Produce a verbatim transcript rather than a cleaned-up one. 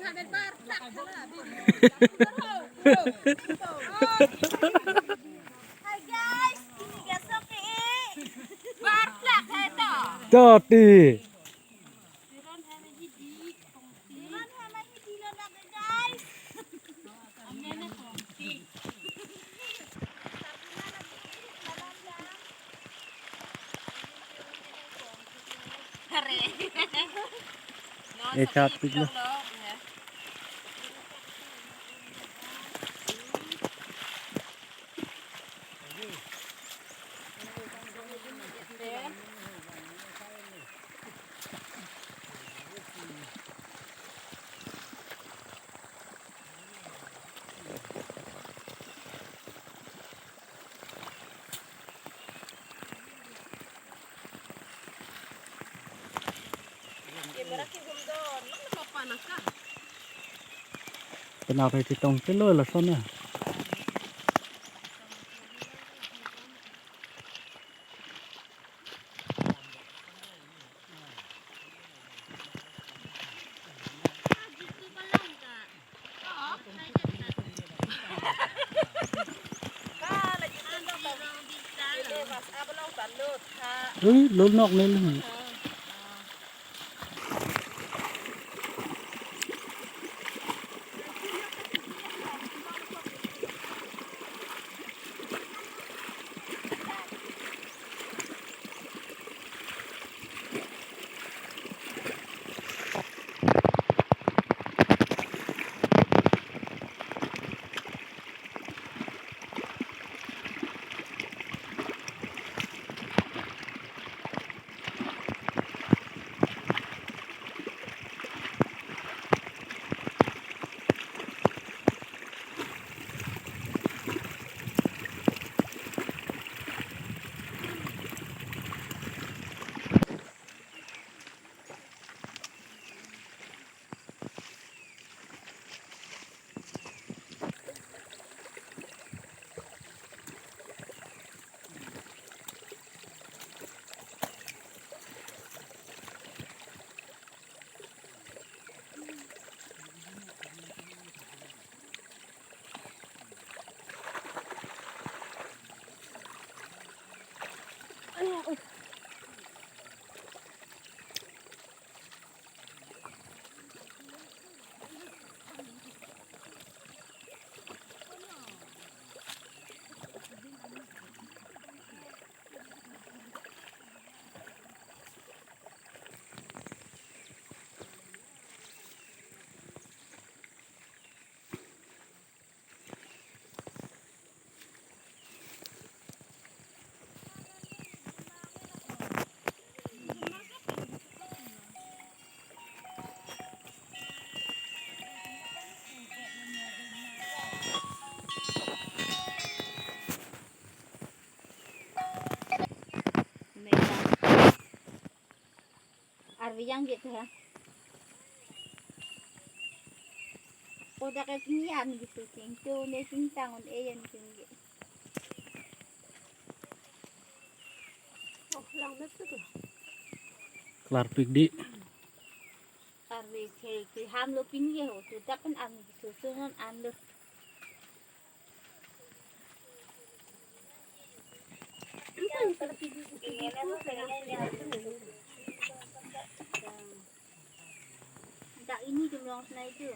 Hi guys, ini gasok ke. Bar plak hai to. Jati. Diron hai mahi di, kongsi. Diron hai mahi di lo na guys. Amena kongsi. Are. Eh, chat pik lo. Penap hai chetong chelo lason ya. Ui, lul nok neli. Arvi yang gitu ya. Kodak ke kinyan gitu, sing tu ne sing tangun e yan sing gitu. Oh, lang betul tu. Klarpik di. Arvi ke, ke ham lo pini ho, sudah kan am gitu, sunan am lo. Dak ini jumlong senai itu.